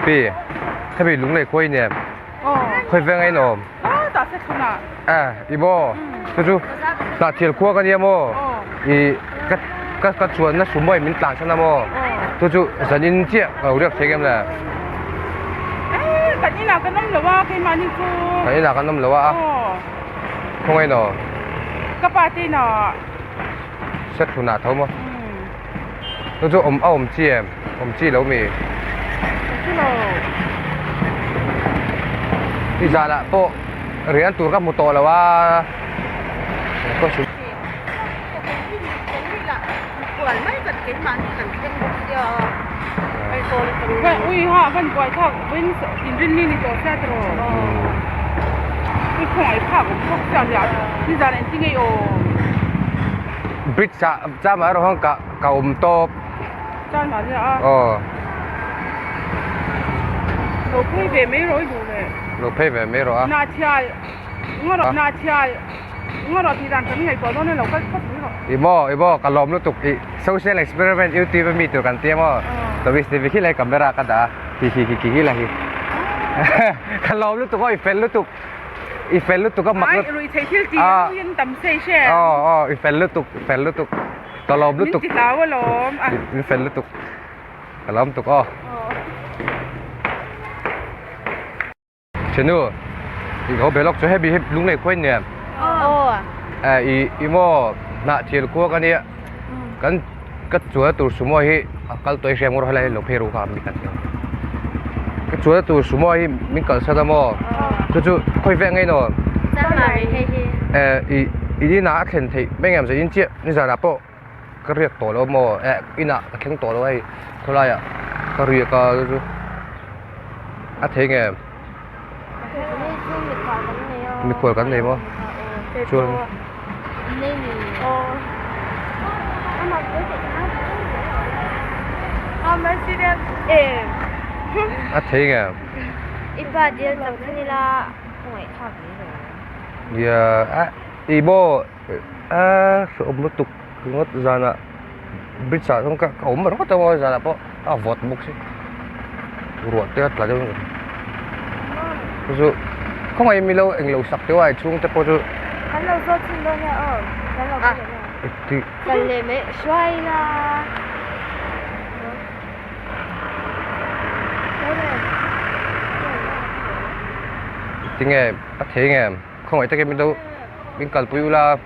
Pi, hemi lunglei khuai nen khawi veng a inawm? A, i maw? Chu chu hnahthil khua ka nia maw? I ka ka ka chuanna sumawi min tlan san a maw? Chu chu zanin chiah ka lo riak thei em le? Kan inah kan awm lo a, keimahni chu. Kan inah kan awm lo a? Khawngaih no? Ka pa te inah. Set hlunah tho maw? Chu chu awm a awm chi em? Awm chi lo mi? Awm chi lo. I zanah pawh rian tur ka hmu tawh lo a. Ui ha van buai thlak vawin inrinni ni tawh sia tiraw? Ui khawngaih phak awm bawk sia nia nizan engtin nge i awm? Bridge ah chama erawh hian ka ka awm tawp. Chama nia a. Aw. Lo phei ve mai rawh i duh leh. Lo phei ve mai rawh a. Hnahchhial ngaw rawh hnahchhial ngaw rawh tih dan kan ngaihtuah dawn e lo kal phawt mai rawh. I maw i maw ka lawm lutuk i social experiment youtube a mi tur kan tia maw Tomis TV khi lai camera ka dah a hi hi hi khi la hi ka lawm lutuk aw i fel lutuk i fel lutuk a mak ai rui thei thil ti in tam sei hre aw aw i fel lutuk i fel lutuk ka lawm lutuk min ti hlau alawm a min fel lutuk ka lawm tuk aw Thenu, i ho belok chu hebi hi lunglei khuai nia. Aw. Eh i i maw hnah thil khua ka nia. Kan ka chuan tur sumo hi a kal tawh i hriam ngur helai lo phei ru kha mi khat hian. Ka chuan tur sumo hi min kal san a maw. Chu chu khawi vek ngei no. Chanmari hei hi. Eh i i inah a thlen theih mai ngem in chiah nizanah pawh ka riak tawh lo maw eh inah ka thleng tawh lo hei khawlaiah ka riak a chu chu a thei nge mikhual kan nei maw chuan a thei nge nia ih maw. A hrehawm lutuk ringawt zanah bridge ah chuan ka awm ringawt a maw zanah pawh a vawt bawk si ruah te a tla deuh chu chu khawngaih milo englo sak teuh a chhungte pawh chu kan lo zawt chhin dawn nia aw kan lo kal leh tih kal leh mai hruai la tinge a thei nge khawngaih takin min lo min kalpui ula.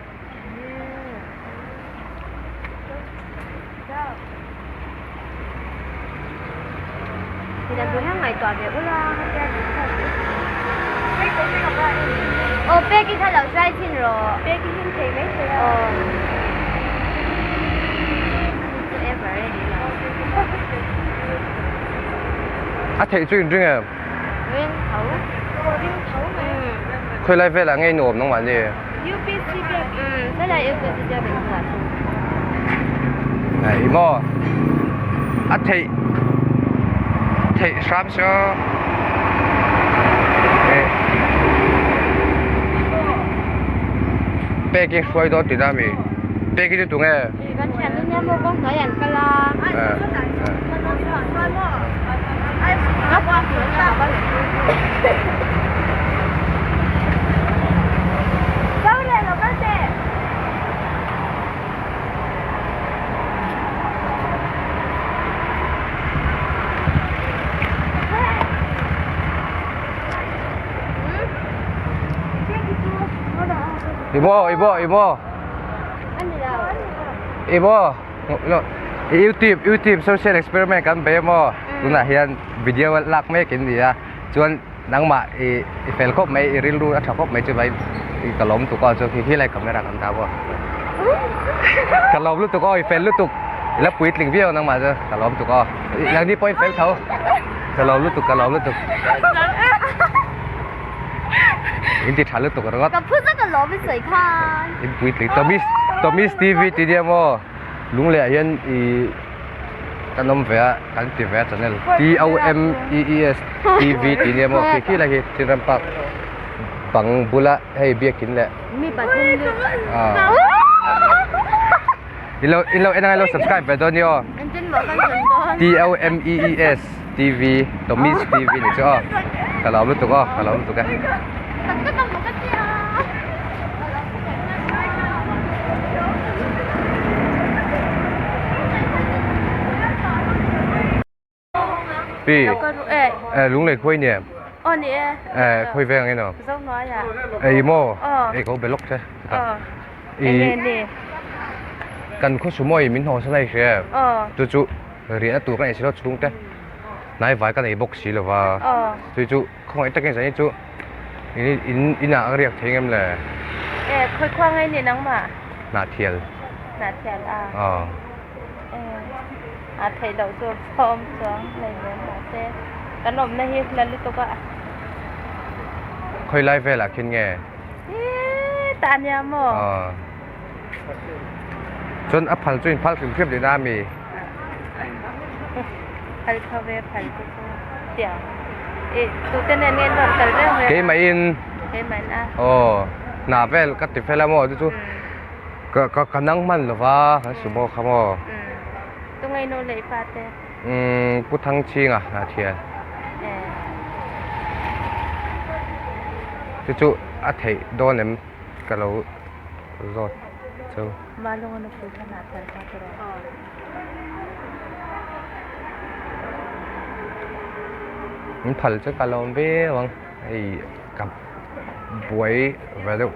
A theih chu inring em? Khawi lai velah nge i nuam nangmah ni? Ih maw a theih theih hram se aw pek hi hruai dawn tihna a mi pek hi chu tunge? Ih maw ih maw ih maw Ih maw YouTube YouTube social experiment kan bei a maw tunah hian video lak mek in ni a chuan nangmah i i fel khawp mai i rilru a tha khawp mai chu vai ka lawm tuk aw chu khi khi lai camera kan dah bawk ka lawm lutuk aw i fel lutuk i la puitling viau nangmah chu ka lawm tuk aw nangni pawh i fel tho ka lawm lutuk ka lawm lutuk. In ti tha lutuk ringawt. Ka phu zak alawm i sawi khan. In puitling Tomis Tomis TV ti nia maw Lunglei ah hian i kan awm ve a kan ti ve a channel T O M E E S TV ti nia maw khi khi lai hi Chinram Park bang bula hei biakin leh Mi pathum ah. In lo in lo en anga in lo subscribe ve dawn ni aw. Engtin maw kan sawn dawn? T O M E E S TV Tomees TV ni chu aw. Ka lawm lutuk aw, ka lawm lutuk e. Tak tak ang maw ka tia. Pi eh lunglei khuai ni em? Aw ni e. Eh khuai veng emaw? Zohnuai ah. Ei maw? Aw. Ei ko belok che. Aw. I Enge ni? Kan khaw sumawi min hnawh san a i hria em? Aw. Chu chu riahna tur ka nei si lo chhung te hnai vai ka nei bawk si lo va. Aw. Chu chu khawngaih takin zan hi chu in in inah ka riak thei ngem le? Eh khawi khua ngei ni nangmah? Hnahthial. Hnahthial a. Aw. Eh. A theih loh chu a awm chuang hleinem mahse kan awmna hi hla lutuk a. Khawi lai velah khin nge? Eee tah ania maw? Aw. Chuan a phal chu in phal hrim hrim tihna a mi? Phal tho ve phal te chu tiang. Ih tute nen nge in rawn kal reng reng a? Keimah in. Keimah in a. Aw hna vel ka ti fel a maw chu chu. Ka ka ka nang hman lo va kan su bawk kha maw. Umm tunge nu leh i pa te? Umm Pu Thangchhinga a thian. Eh. Chu chu a theih dawn em ka lo zawt chu. Malunga nupui kha hnah thar kha ka rawh. In phal chu ka lawm viau ang hei ka buai ve deuh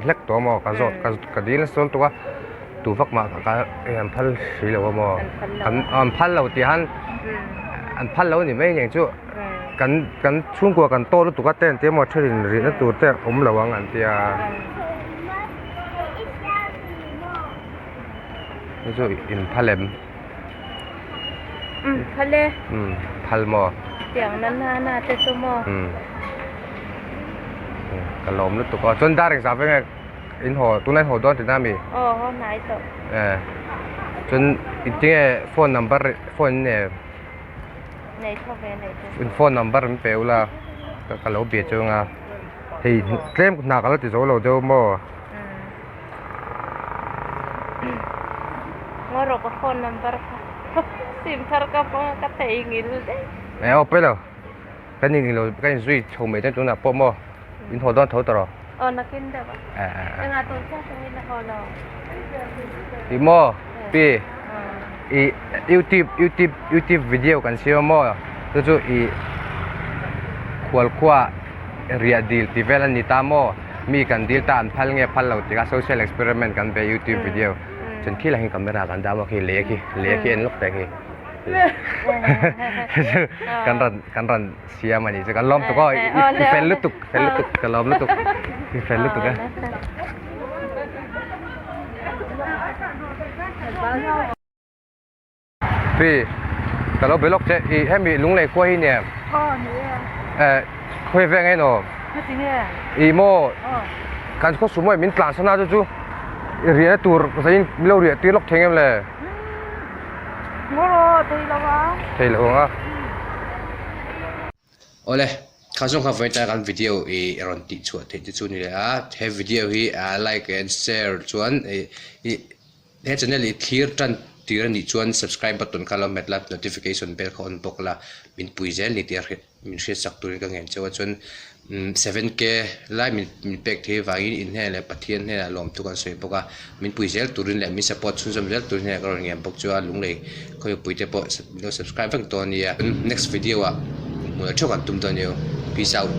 hlek tawh maw ka zawt ka ka dil nasa dawn tuk a tu vak mah ka hei an phal si lo a maw an an phal lo tih han an phal lo a ni mai aniang chu kan kan chhungkua kan tawh lutuk a te an tia maw then in rihna tur te a awm lo ang an tia chu chu in phal em. Umm phal e. Umm phal maw. Tiang na na na te chu maw. Umm ka lawm lutuk a chuan dar engzah veng nge in haw tunah in haw dawn tihna ami? Aw haw hnai tawh. Eh chuan tinge phone number phone in nei Nei tho ve nei te. In phone number min pe ula ka lo bia chu anga hei tlem hna ka la ti zo lo deuh maw. Ngaw rawh ka phone number kha sim thar ka hmang a ka theihnghilh daih. Eh aw pawi lo kan in lo kan in zui chho mai dawn tunah pawh maw in haw dawn tho ta rawh. Aw nakin deuh a. Eh eh eh. Engah tun chiah tawngin a haw lo. Ih maw pi ih youtube youtube youtube video kan siam a maw chu chu ih khualkhua riah dil tih vel a ni ta maw. Mi kan dil ta an phal nge phal lo tikah social experiment kan be youtube video chuan khi lah hian camera kan dah maw khi lei khi lei khi en lawk teh khi kan rawn kan rawn siam a nih chu kan lawm tuk aw i fel lutuk fel lutuk ka lawm lutuk i fel lutuk e. Pi, ka lo be lawk che, i hemi Lunglei khua hi nia? Aw ni e. Eh, khawi veng en aw? Heti nge? I maw? Aw. Kan khaw sumawi min tlan sana chu chu i riahna tur zain min lo riah tir lawk thei ngem le? Ngaw rawh, thei lo a. Thei lo ang a. Awle, kha zawng kha vawiin tlai kan video i rawn tih chhuah theih te chu ni leh a, he video hi like and share chuan i he channel i thlir tan tir a nih chuan subscribe button kha lo hmet la, notification bell kha on bawk la, min pui zel ni tih a hriat min hriatsak turin ka ngen cheu a chuan 7 k lai min min pek thei avangin in hnenah leh Pathian hnenah lawmthu kan sawi bawk a, min pui zel turin leh min support chhunzawm zel turin hnenah ka rawn ngen bawk chu a lunglei khawipui te pawh min lo subscribe vek dawn nia next video ah hmuh leh theuh kan tum dawn nia peace out.